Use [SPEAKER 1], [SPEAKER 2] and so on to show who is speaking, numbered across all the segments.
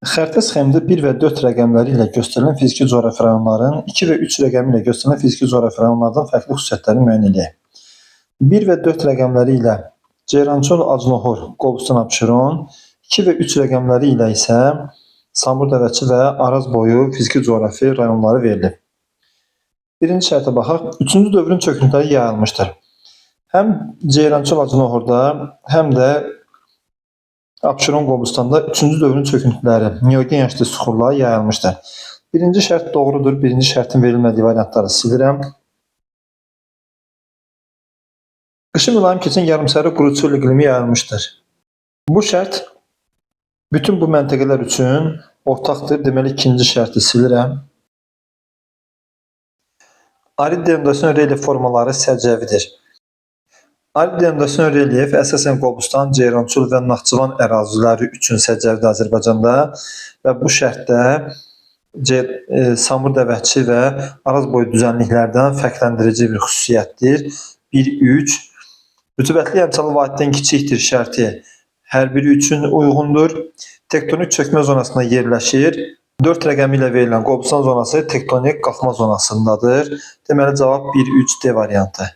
[SPEAKER 1] Xəritə sxemində 1 və 4 rəqəmləri ilə göstərilən fiziki coğrafi rayonların 2 və 3 rəqəmi ilə göstərilən fiziki coğrafi rayonlardan fərqli xüsusiyyətlərini müəyyən eləyək. 1 və 4 rəqəmləri ilə Ceyrançöl, Acınohor, Qobustan, Abşeron, 2 və 3 rəqəmləri ilə isə Samur Dəvəçi və Araz boyu fiziki coğrafi rayonları verilib. Birinci şərtə baxaq. Üçüncü dövrün çöküntüləri yayılmışdır. Həm Ceyrançöl, Acınohorda, həm də Abşeron Qobustanda üçüncü dövrün çöküntüləri, neogen yaşlı süxurlar yayılmışdır. Birinci şərt doğrudur. Birinci şərtin verilmədiyi variantları silirəm. Qışı mülayim keçən yarımsəhra quru çöl iqlimi yayılmışdır. Bu şərt bütün bu məntəqələr üçün ortaqdır. Deməli, ikinci şərti silirəm. Arid denudasyon relyef formaları səciyyəvidir. Arid denudasyon relyef əsasən Qobustan, Ceyrançöl və Naxçıvan əraziləri üçün səciyyəvidir Azərbaycanda və bu şərtdə Samur Dəvəçi və Araz boyu düzənliklərdən fərqləndirici bir xüsusiyyətdir. 1-3 Rütubətli yarımçallı vadidən kiçikdir şərti hər biri üçün uyğundur. Tektonik çökmə zonasında yerləşir. 4 rəqəmi ilə verilən Qobustan zonası tektonik qalxma zonasındadır. Deməli, cavab 1-3 D variantı.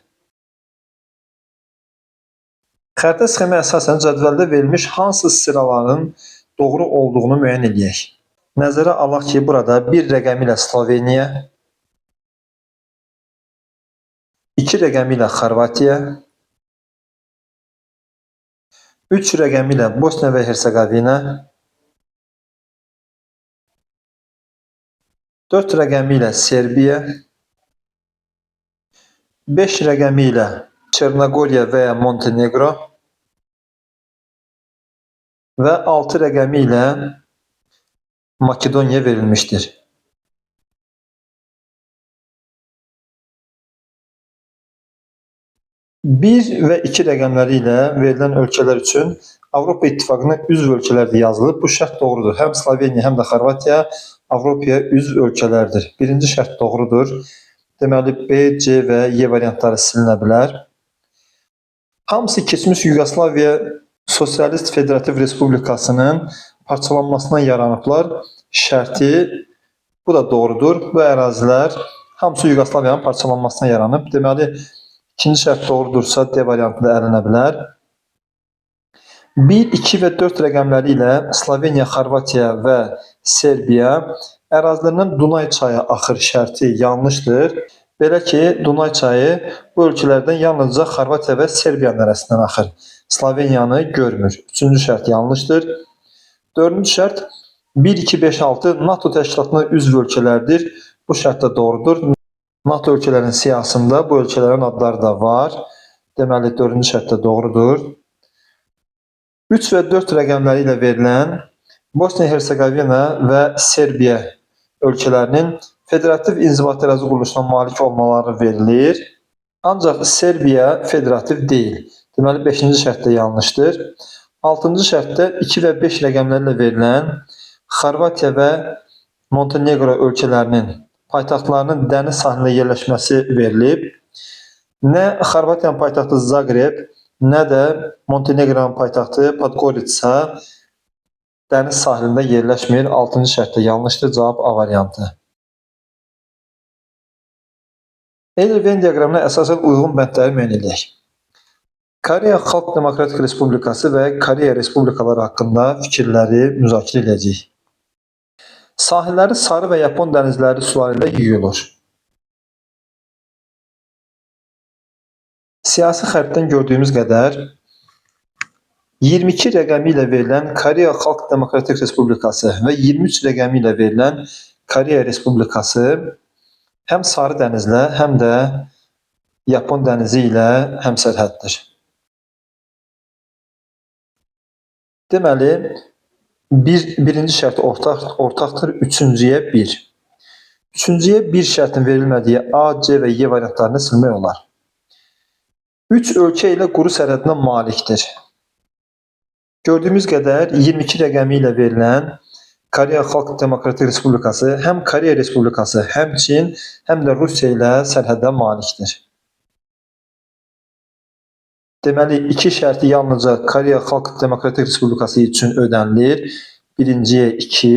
[SPEAKER 1] Xəritə sxeminə əsasən cədvəldə verilmiş hansı sıraların doğru olduğunu müəyyən eləyək. Nəzərə alaq ki, burada 1 rəqəmi ilə Sloveniya, 2 rəqəmi ilə Xorvatiya, 3 rəqəmi ilə Bosniya və Herseqovina, 4 rəqəmi ilə Serbiya, 5 rəqəmi ilə Çernogoriya və ya Montenegro və 6 rəqəmi ilə Makedoniya verilmişdir. Bir və 2 rəqəmləri ilə verilən ölkələr üçün Avropa İttifaqına üzv ölkələr də yazılıb. Bu şərt doğrudur. Həm Sloveniya, həm də Xorvatiya Avropaya üzv ölkələrdir. Birinci şərt doğrudur. Deməli, B, C və Y variantları silinə bilər. Hamısı keçmiş Yuqoslaviya Sosialist Federativ Respublikasının parçalanmasından yaranıblar. Şərti bu da doğrudur. Bu ərazilər hamısı Yuqoslaviyanın parçalanmasından yaranıb. Deməli, ikinci şərt doğrudursa D variantı da ələnə bilər. 1, 2 və 4 rəqəmləri ilə Sloveniya, Xorvatiya və Serbiya ərazilərindən Dunay çayı axır şərti yanlışdır. Belə ki, Dunay çayı bu ölkələrdən yalnızca Xorvatiya və Serbiyanın arasından axır. Sloveniyanı görmür. Üçüncü şərt yanlışdır. Dördüncü şərt 1, 2, 5, 6 NATO təşkilatına üzv ölkələrdir. Bu şərt də doğrudur. NATO ölkələrinin siyahısında bu ölkələrin adları da var. Deməli, dördüncü şərt də doğrudur. 3 və 4 rəqəmləri ilə verilən Bosniya Herseqovina və Serbiya ölkələrinin federativ inzibati ərazi quruluşuna malik olmaları verilir. Ancaq Serbiya federativ deyil. Deməli, 5-ci şərt də yanlışdır. 6-cı şərtdə 2 və 5 rəqəmləri ilə verilən Xorvatiya və Montenegro ölkələrinin paytaxtlarının dəniz sahilində yerləşməsi verilib. Nə Xorvatiyanın paytaxtı Zagreb, nə də Montenegronun paytaxtı Podgorica dəniz sahilində yerləşmir. 6-cı şərt də yanlışdır. Cavab A variantı. Euler-Venn diaqramına əsasən uyğun bəndləri müəyyən edək. Koreya Xalq Demokratik Respublikası və Koreya Respublikaları haqqında fikirləri müzakirə edəcəyik. Sahilləri Sarı və Yapon dənizləri suları ilə yuyulur. Siyasi xəritədən gördüyümüz qədər 22 rəqəmi ilə verilən Koreya Xalq Demokratik Respublikası və 23 rəqəmi ilə verilən Koreya Respublikası həm Sarı dənizlə, həm də Yapon dənizi ilə həmsərhəddir. Deməli, birinci şərt ortaqdır, üçüncüyə 1. Üçüncüyə 1 şərtin verilmədiyi A, C və Y variantlarını silmək olar. 3 ölkə ilə quru sərhədinə malikdir. Gördüyümüz qədər 22 rəqəmi ilə verilən Koreya Xalq Demokratik Respublikası həm Koreya Respublikası, həm Çin, həm də Rusiya ilə sərhədə malikdir. Deməli, iki şərti yalnızca Koreya Xalq Demokratik Respublikası üçün ödənilir. Birinciyə 2.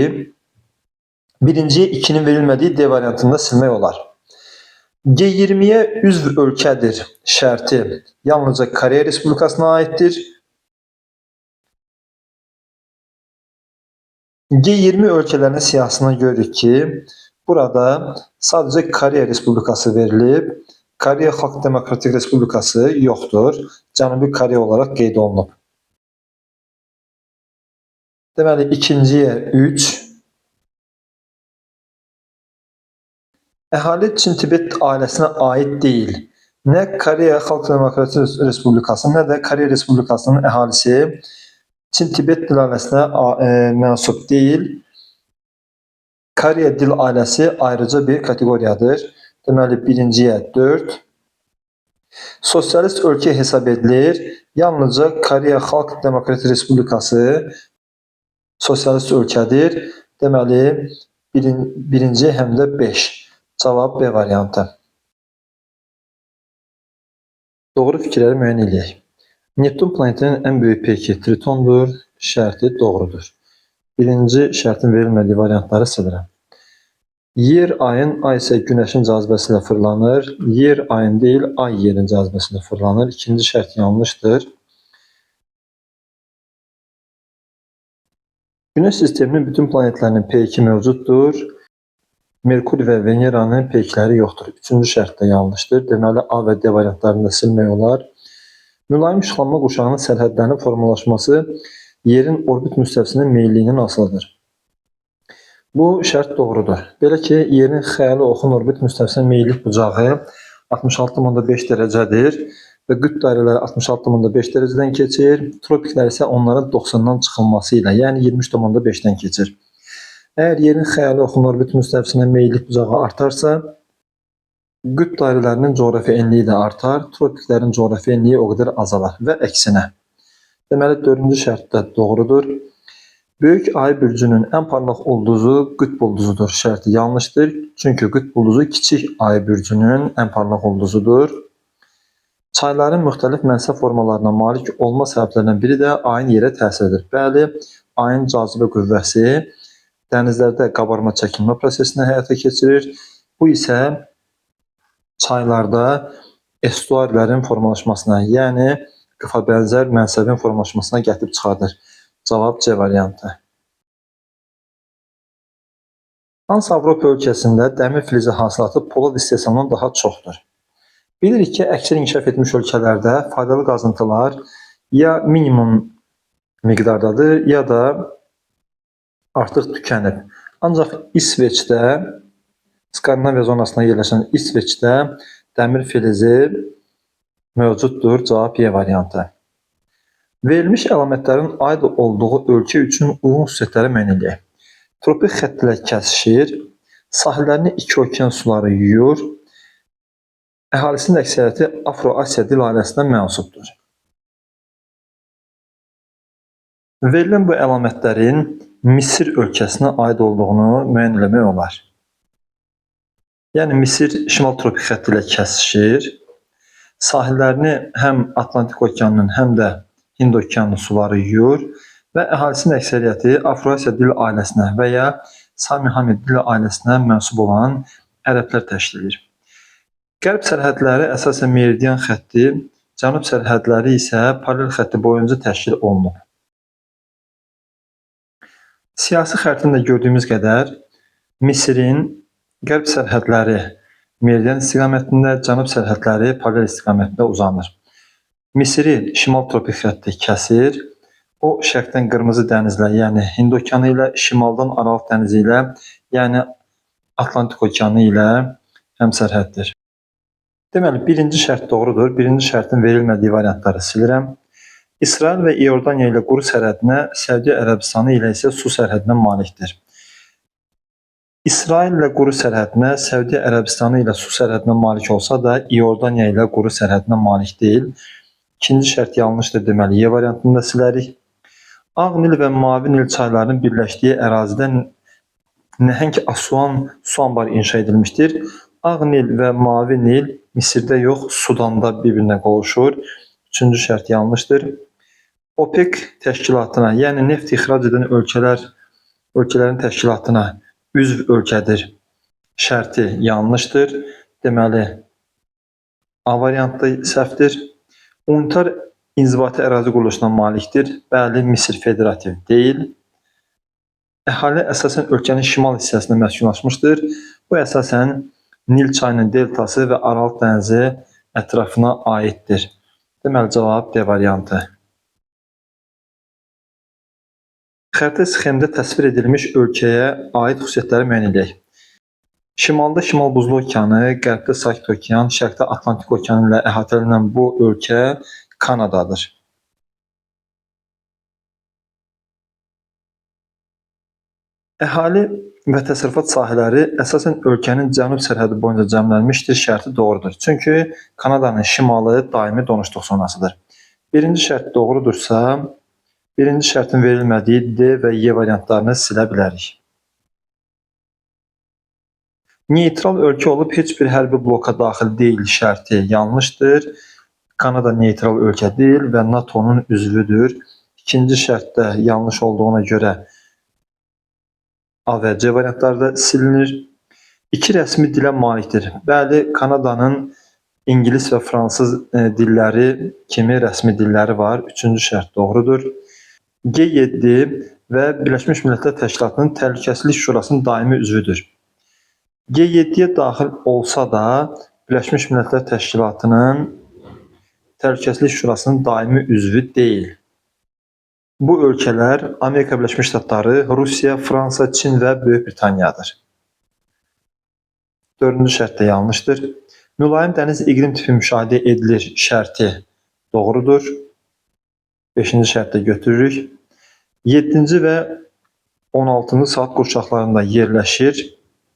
[SPEAKER 1] Birinciyə 2-nin verilmədiyi D variantını da silmək olar. G20-yə üzv ölkədir şərti yalnızca Koreya Respublikasına aiddir. G20 ölkələrinin siyahısından görürük ki, burada sadəcə Koreya Respublikası verilib. Koreya Xalq Demokratik Respublikası yoxdur. Cənubi Koreya olaraq qeyd olunub. Deməli, ikinciyə 3. Əhali Çin-Tibet ailəsinə aid deyil. Nə Koreya Xalq Demokratik Respublikası, nə də Koreya Respublikasının əhalisi Çin-Tibet dil ailəsinə mənsub deyil. Koreya dil ailəsi ayrıca bir kateqoriyadır. Deməli, birinciyə 4. Sosialist ölkə hesab edilir. Yalnızca Koreya Xalq Demokratik Respublikası sosialist ölkədir. Deməli, birinci həm də 5. Cavab B variantı. Doğru fikirləri müəyyən eləyək. Neptun planetinin ən böyük peyki Tritondur. Şərti doğrudur. Birinci şərtin verilmədiyi variantları silirəm. Yer ayın, ay isə günəşin cazibəsi ilə fırlanır. Yer ayın deyil, ay yerin cazibəsi ilə fırlanır. İkinci şərt yanlışdır. Günəş sisteminin bütün planetlərinin peyki mövcuddur. Merkur və Veneranın peykləri yoxdur. Üçüncü şərt də yanlışdır. Deməli, A və D variantlarını da silmək olar. Mülayim işıqlanma qurşağının sərhədlərinin formalaşması yerin orbit müstəvisinin meyilliyindən asılıdır. Bu şərt doğrudur. Belə ki, yerin xəyali oxun orbit müstəvisinə meyillik bucağı 66,5 dərəcədir və qütb dairələri 66,5 dərəcədən keçir. Tropiklər isə onların 90-dan çıxılması ilə, yəni 23,5-dən keçir. Əgər yerin xəyali oxun orbit müstəvisinə meyillik bucağı artarsa, qütb dairələrinin coğrafi enliyi də artar, tropiklərin coğrafi enliyi o qədər azalar və əksinə. Deməli, dördüncü şərt də doğrudur. Böyük Ay bürcünün ən parlaq ulduzu qütb ulduzudur. Şərti yanlışdır. Çünki qütb ulduzu kiçik Ay bürcünün ən parlaq ulduzudur. Çayların müxtəlif mənsəb formalarına malik olma səbəblərindən biri də ayın yerə təsiridir. Bəli, ayın cazibə qüvvəsi dənizlərdə qabarma çəkilmə prosesini həyata keçirir. Bu isə çaylarda estuarlərin formalaşmasına, yəni qıfa bənzər mənsəbin formalaşmasına gətirib çıxardır. Cavab C variantı. Hansı Avropa ölkəsində dəmir filizi hasilatı polad istehsalından daha çoxdur? Bilirik ki, əksər inkişaf etmiş ölkələrdə faydalı qazıntılar ya minimum miqdardadır, ya da artıq tükənib. Ancaq İsveçdə, Skandinaviya zonasına yerləşən İsveçdə dəmir filizi mövcuddur. Cavab Y variantı. Verilmiş əlamətlərin aid olduğu ölkə üçün uyğun xüsusiyyətləri müəyyən eləyək. Tropik xəttlə kəsişir, sahillərini iki okean suları yuyur, əhalisinin əksəriyyəti Afro-Asiya dil ailəsinə mənsubdur. Verilən bu əlamətlərin Misir ölkəsinə aid olduğunu müəyyən eləmək olar. Yəni Misir şimal tropik xətti ilə kəsişir, sahillərini həm Atlantik okeanının, həm də Hind okeanının suları yuyur və əhalisinin əksəriyyəti Afro-Asiya dil ailəsinə və ya Sami-Hamid dil ailəsinə mənsub olan ərəblər təşkil edir. Qərb sərhədləri əsasən meridian xətti, cənub sərhədləri isə paralel xətti boyunca təşkil olunub. Siyasi xəritədə gördüyümüz qədər Misirin qərb sərhədləri meridian istiqamətində, cənub sərhədləri paralel istiqamətində uzanır. Misiri şimal tropik xətti kəsir. O şərqdən Qırmızı dənizlə, yəni Hind okeanı ilə, şimaldan Aralıq dənizi ilə, yəni Atlantik okeanı ilə həmsərhəddir. Deməli, birinci şərt doğrudur. Birinci şərtin verilmədiyi variantları silirəm. İsrail və İordaniya ilə quru sərhədinə, Səudiyyə Ərəbistanı ilə isə su sərhədinə malikdir. İsrail ilə quru sərhədinə, Səudiyyə Ərəbistanı ilə su sərhədinə malik olsa da, İordaniya ilə quru sərhədinə malik deyil. İkinci şərt yanlışdır, deməli, Y variantını da silərik. Ağ Nil və Mavi Nil çaylarının birləşdiyi ərazidə nəhəng Asuan su anbarı inşa edilmişdir. Ağ Nil və Mavi Nil Misirdə yox, Sudanda bir-birinə qovuşur. Üçüncü şərt yanlışdır. OPEC təşkilatına, yəni neft ixrac edən ölkələr Ölkələrin Təşkilatına üzv ölkədir şərti yanlışdır. Deməli, A variantı səhvdir. Unitar inzibati ərazi quruluşuna malikdir. Bəli, Misir federativ deyil. Əhali əsasən ölkənin şimal hissəsində məskunlaşmışdır. Bu əsasən Nil çayının deltası və Aral dənizi ətrafına aiddir. Deməli, cavab D variantı. Xəritə sxemdə təsvir edilmiş ölkəyə aid xüsusiyyətləri müəyyən edək. Şimalda Şimal Buzlu okeanı, qərbdə Sakit okean, şərqdə Atlantik okeanı ilə əhatələnən bu ölkə Kanadadır. Əhali və təsərrüfat sahələri əsasən ölkənin cənub sərhədi boyunca cəmlənmişdir şərti doğrudur. Çünki Kanadanın şimalı daimi donuşluq zonasıdır. Birinci şərt doğrudursa, birinci şərtin verilmədiyi D və Y variantlarını silə bilərik. Neytral ölkə olub heç bir hərbi bloka daxil deyil şərti yanlışdır. Kanada neytral ölkə deyil və NATO-nun üzvüdür. İkinci şərt də yanlış olduğuna görə A və C variantları da silinir. İki rəsmi dilə malikdir. Bəli, Kanadanın ingilis və fransız dilləri kimi rəsmi dilləri var. Üçüncü şərt doğrudur. G7 və Birləşmiş Millətlər Təşkilatının Təhlükəsizlik Şurasının daimi üzvüdür. G7-yə daxil olsa da Birləşmiş Millətlər Təşkilatının Təhlükəsizlik Şurasının daimi üzvü deyil. Bu ölkələr Amerika Birləşmiş Ştatları, Rusiya, Fransa, Çin və Böyük Britaniyadır. Dördüncü şərt də yanlışdır. Mülayim dəniz iqlim tipi müşahidə edilir şərti doğrudur. Beşinci şərtdə götürürük. 7-ci və 16-cı saat qurşaqlarında yerləşir.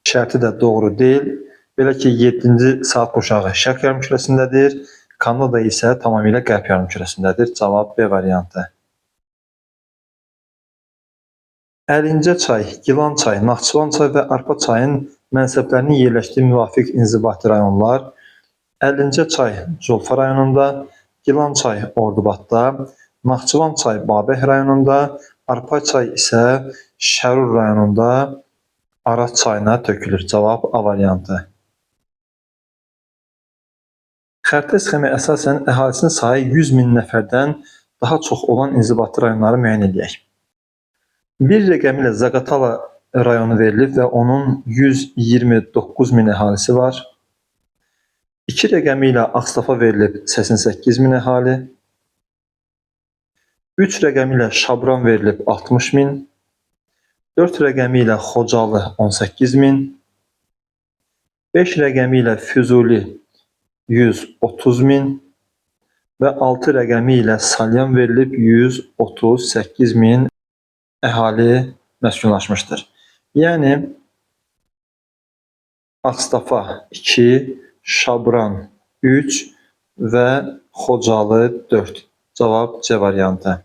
[SPEAKER 1] Şərti də doğru deyil. Belə ki, 7-ci saat qurşağı şərq yarımkürəsindədir. Kanada isə tamamilə qərb yarımkürəsindədir. Cavab B variantı. Əlincə çay, Gilan çay, Naxçıvan çay və Arpa çayın mənsəblərinin yerləşdiyi müvafiq inzibati rayonlar Əlincə çay Culfa rayonunda, Gilan çay Ordubadda, Naxçıvan çay Babək rayonunda, Arpa çay isə Şərur rayonunda Araz çayına tökülür. Cavab A variantı. Xəritə sxemi əsasən əhalisinin sayı 100 min nəfərdən daha çox olan inzibati rayonları müəyyən edək. Bir rəqəmi ilə Zaqatala rayonu verilib və onun 129 min əhalisi var. İki rəqəmi ilə Ağstafa verilib 88 min əhali. 3 rəqəmi ilə Şabran verilib 60 min. 4 rəqəmi ilə Xocalı 18 min. 5 rəqəmi ilə Füzuli 130 min və 6 rəqəmi ilə Salyan verilib 138 min əhali məskunlaşmışdır. Yəni Ağstafa 2, Şabran 3 və Xocalı 4. Cavab C variantı.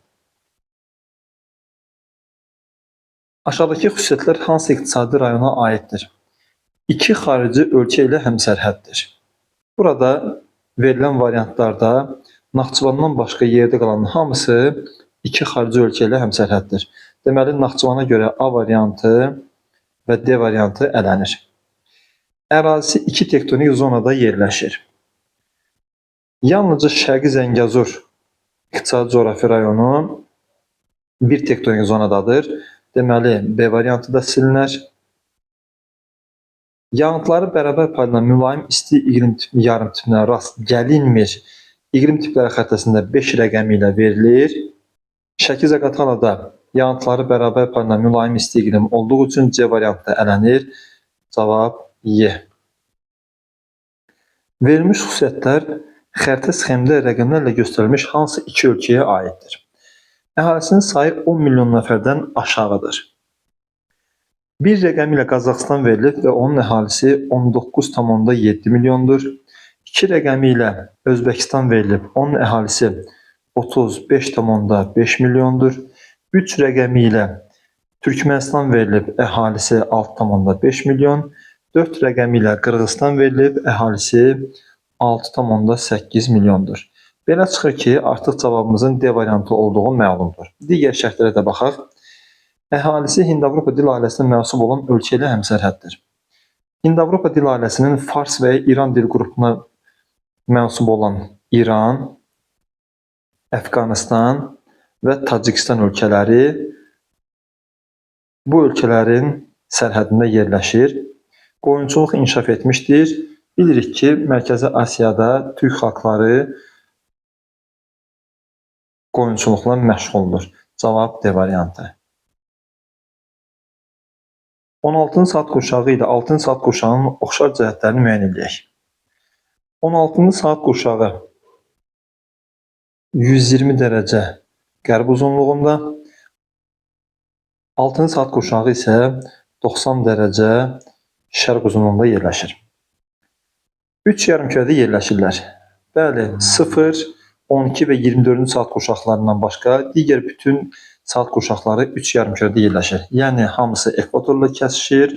[SPEAKER 1] Aşağıdakı xüsusiyyətlər hansı iqtisadi rayona aiddir? İki xarici ölkə ilə həmsərhəddir. Burada verilən variantlarda Naxçıvandan başqa yerdə qalan hamısı iki xarici ölkə ilə həmsərhəddir. Deməli, Naxçıvana görə A variantı və D variantı ələnir. Ərazisi iki tektonik zonada yerləşir. Yalnızca Şərqi Zəngəzur iqtisadi coğrafi rayonu bir tektonik zonadadır. Deməli, B variantı da silinər. Yağıntıları bərabər paylanan mülayim isti iqlim tipi yarım tipinə rast gəlinmir. İqlim tipləri xəritəsində 5 rəqəmi ilə verilir. Şəki Zaqatalada yağıntıları bərabər paylanan mülayim isti iqlim olduğu üçün C variantı ələnir. Cavab Y. Verilmiş xüsusiyyətlər xəritə sxemdə rəqəmlərlə göstərilmiş hansı iki ölkəyə aiddir? Əhalisinin sayı 10 milyon nəfərdən aşağıdır. Bir rəqəmi ilə Qazaxıstan verilib və onun əhalisi 19,7 milyondur. İki rəqəmi ilə Özbəkistan verilib, onun əhalisi 35,5 milyondur. 3 rəqəmi ilə Türkmənistan verilib, əhalisi 6,5 milyon. 4 rəqəmi ilə Qırğızistan verilib, əhalisi 6,8 milyondur. Belə çıxır ki, artıq cavabımızın D variantı olduğu məlumdur. Digər şərtlərə də baxaq. Əhalisi Hind-Avropa dil ailəsinə mənsub olan ölkə ilə həmsərhəddir. Hind-Avropa dil ailəsinin Fars və İran dil qrupuna mənsub olan İran, Əfqanıstan və Tacikistan ölkələri bu ölkələrin sərhədində yerləşir. Qoyunçuluq inkişaf etmişdir. Bilirik ki, Mərkəzi Asiyada türk xalqları qoyunçuluqla məşğuldur. Cavab D variantı. 16-cı saat qurşağı ilə 6-cı saat qurşağının oxşar cəhətlərini müəyyən edək. 16-cı saat qurşağı 120 dərəcə qərb uzunluğunda, 6-cı saat qurşağı isə 90 dərəcə şərq uzunluğunda yerləşir. 3 yarımkürədə yerləşirlər. Bəli, 0, 12 və 24-cü saat qurşaqlarından başqa digər bütün saat qurşaqları 3 yarımkürədə yerləşir. Yəni hamısı ekvatorla kəsişir,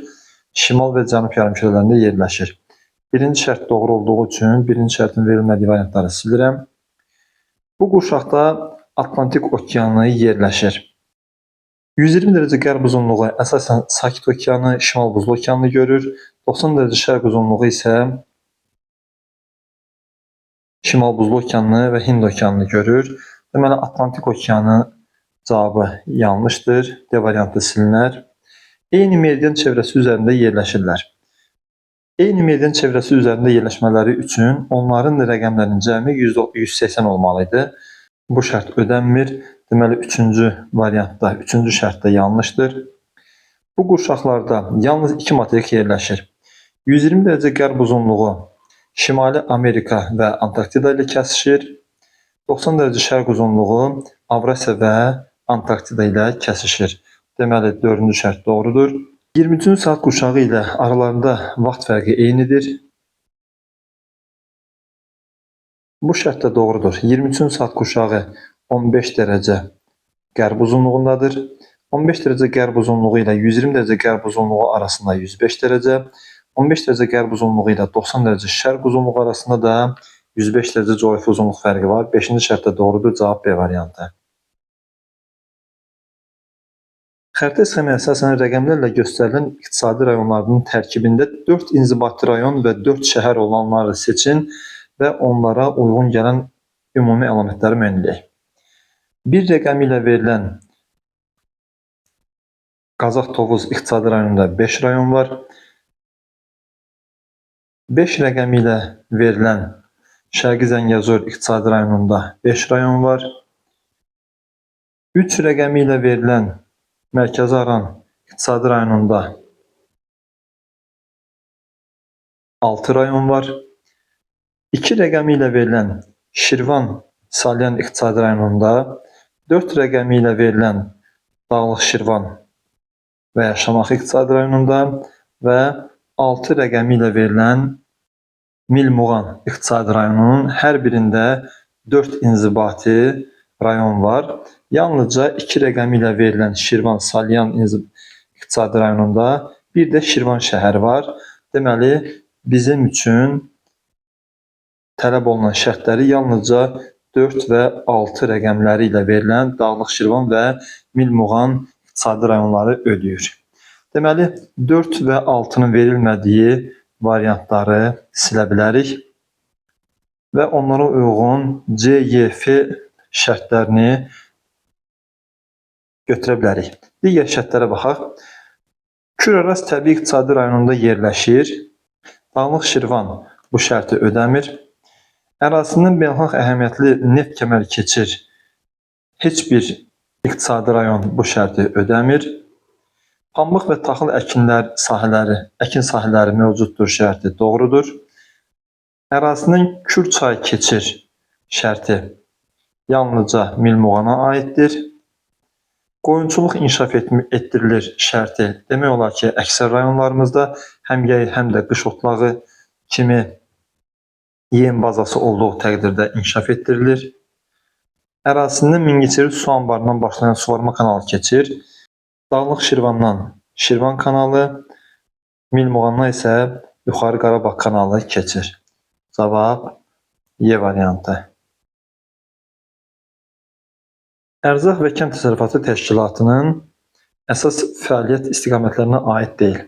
[SPEAKER 1] şimal və cənub yarımkürələrində yerləşir. Birinci şərt doğru olduğu üçün birinci şərtin verilmədiyi variantları silirəm. Bu qurşaqda Atlantik okeanı yerləşir. 120 dərəcə qərb uzunluğu əsasən Sakit okeanı, Şimal Buzlu okeanını görür. 90 dərəcə şərq uzunluğu isə Şimal Buzlu okeanını və Hind okeanını görür. Deməli, Atlantik okeanı cavabı yanlışdır. D variantı silinər. Eyni meridian çevrəsi üzərində yerləşirlər. Eyni meridian çevrəsi üzərində yerləşmələri üçün onların rəqəmlərinin cəmi 180 olmalı idi. Bu şərt ödənmir. Deməli, üçüncü variantda, üçüncü şərt də yanlışdır. Bu qurşaqlarda yalnız iki materik yerləşir. 120 dərəcə qərb uzunluğu Şimali Amerika və Antarktida ilə kəsişir. 90 dərəcə şərq uzunluğu Avrasiya və Antarktida ilə kəsişir. Deməli, dördüncü şərt doğrudur. 23-cü saat qurşağı ilə aralarında vaxt fərqi eynidir. Bu şərt də doğrudur. 23-cü saat qurşağı 15 dərəcə qərb uzunluğundadır. 15 dərəcə qərb uzunluğu ilə 120 dərəcə qərb uzunluğu arasında 105 dərəcə, 15 dərəcə qərb uzunluğu ilə 90 dərəcə şərq uzunluğu arasında da 105 dərəcə coğrafi uzunluq fərqi var. 5-ci şərt də doğrudur. Cavab B variantı. Xəritə sxemaya əsasən rəqəmlərlə göstərilən iqtisadi rayonlarının tərkibində 4 inzibati rayon və 4 şəhər olanları seçin və onlara uyğun gələn ümumi əlamətləri müəyyən edək. Bir rəqəmi ilə verilən Qazax Tovuz iqtisadi rayonunda 5 rayon var. 5 rəqəmi ilə verilən Şərqi Zəngəzur iqtisadi rayonunda 5 rayon var. 3 rəqəmi ilə verilən Mərkəzi Aran iqtisadi rayonunda 6 rayon var. 2 rəqəmi ilə verilən Şirvan Salyan iqtisadi rayonunda, 4 rəqəmi ilə verilən Dağlıq Şirvan və ya Şamaxı iqtisadi rayonunda və 6 rəqəmi ilə verilən Milmuğan iqtisadi rayonunun hər birində 4 inzibati rayon var. Yalnızca 2 rəqəmi ilə verilən Şirvan Salyan iqtisadi rayonunda bir də Şirvan şəhəri var. Deməli, bizim üçün tələb olunan şərtləri yalnızca 4 və 6 rəqəmləri ilə verilən Dağlıq Şirvan və Milmuğan iqtisadi rayonları ödəyir. Deməli, 4 və 6-nın verilmədiyi variantları silə bilərik və onlara uyğun C, Y, F şərtlərini götürə bilərik. Digər şərtlərə baxaq. Kür-Araz təbii iqtisadi rayonunda yerləşir. Dağlıq Şirvan bu şərti ödəmir. Ərazisindən beynəlxalq əhəmiyyətli neft kəməri keçir. Heç bir iqtisadi rayon bu şərti ödəmir. Pambıq və taxıl əkin sahələri mövcuddur şərti doğrudur. Ərazisindən Kür çayı keçir şərti yalnızca Milmuğana aiddir. Qoyunçuluq inkişaf etdirilir şərti demək olar ki, əksər rayonlarımızda həm yay, həm də qış otlağı kimi yem bazası olduğu təqdirdə inkişaf etdirilir. Ərazisindən Mingəçevir su anbarından başlayan suvarma kanalı keçir. Dağlıq Şirvandan Şirvan kanalı, Milmuğandan isə Yuxarı Qarabağ kanalı keçir. Cavab Y variantı. Ərzaq və Kənd Təsərrüfatı Təşkilatının əsas fəaliyyət istiqamətlərinə aid deyil.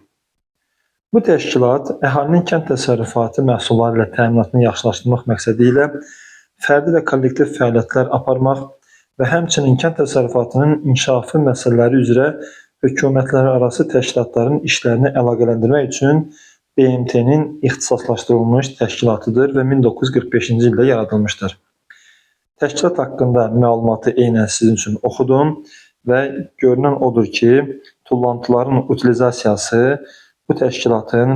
[SPEAKER 1] Bu təşkilat əhalinin kənd təsərrüfatı məhsulları ilə təminatını yaxşılaşdırmaq məqsədi ilə fərdi və kollektiv fəaliyyətlər aparmaq və həmçinin kənd təsərrüfatının inkişafı məsələləri üzrə hökumətlərarası təşkilatların işlərini əlaqələndirmək üçün BMT-nin ixtisaslaşdırılmış təşkilatıdır və 1945-ci ildə yaradılmışdır. Təşkilat haqqında məlumatı eynən sizin üçün oxudum və görünən odur ki, tullantıların utilizasiyası bu təşkilatın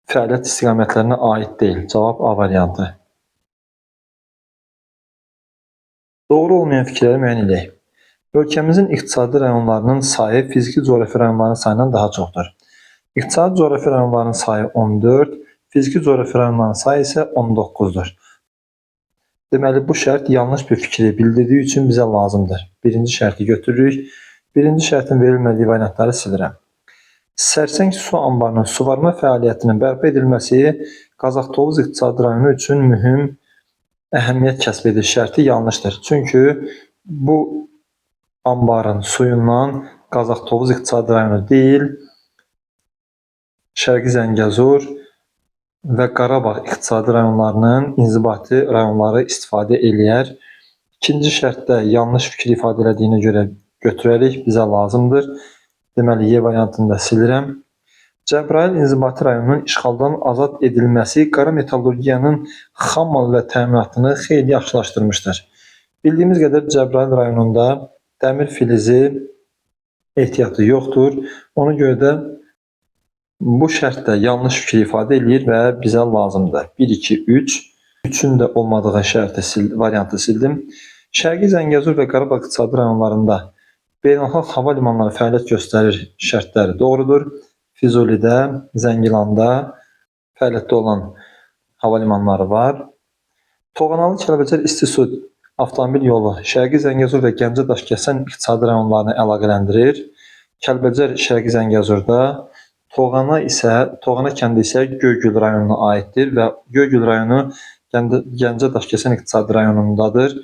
[SPEAKER 1] fəaliyyət istiqamətlərinə aid deyil. Cavab A variantı. Doğru olmayan fikirləri müəyyən edək. Ölkəmizin iqtisadi rayonlarının sayı fiziki coğrafi rayonların sayından daha çoxdur. İqtisadi coğrafi rayonların sayı 14, fiziki coğrafi rayonların sayı isə 19-dur. Deməli, bu şərt yanlış bir fikri bildirdiyi üçün bizə lazımdır. Birinci şərti götürürük. Birinci şərtin verilmədiyi variantları silirəm. Sərsəng su anbarının suvarma fəaliyyətinin bərpa edilməsi Qazax-Tovuz iqtisadi rayonu üçün mühüm əhəmiyyət kəsb edir şərti yanlışdır. Çünki bu anbarın suyundan Qazax-Tovuz iqtisadi rayonu deyil, Şərqi Zəngəzur və Qarabağ iqtisadi rayonlarının inzibati rayonları istifadə eləyər. İkinci şərtdə yanlış fikir ifadə elədiyinə görə götürərik, bizə lazımdır. Deməli, Y variantını da silirəm. Cəbrayıl inzibati rayonunun işğaldan azad edilməsi qara metallurgiyanın xam mal ilə təminatını xeyli yaxşılaşdırmışdır. Bildiyimiz qədər Cəbrayıl rayonunda dəmir filizi ehtiyatı yoxdur. Ona görə də bu şərt də yanlış fikir ifadə eləyir və bizə lazımdır. 1, 2, 3. 3-ün də olmadığı şərti variantı sildim. Şərqi Zəngəzur və Qarabağ iqtisadi rayonlarında beynəlxalq hava limanları fəaliyyət göstərir şərtləri doğrudur. Füzulidə, Zəngilanda fəaliyyətdə olan hava limanları var. Toğanalı Kəlbəcər isti su avtomobil yolu Şərqi Zəngəzur və Gəncə Daşkəsən iqtisadi rayonlarını əlaqələndirir. Kəlbəcər Şərqi Zəngəzurda, Toğana kəndi isə Göygöl rayonuna aiddir və Göygöl rayonu Gəncə Daşkəsən iqtisadi rayonundadır.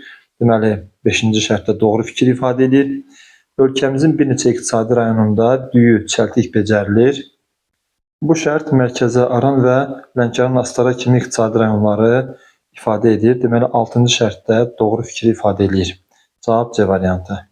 [SPEAKER 1] Deməli, 5-ci şərtdə doğru fikir ifadə edir. Ölkəmizin bir neçə iqtisadi rayonunda düyü, çəltik becərilir. Bu şərt Mərkəzə Aran və Lənkəran Astara kimi iqtisadi rayonları ifadə edir. Deməli, 6-cı şərtdə doğru fikri ifadə eləyir. Cavab C variantı.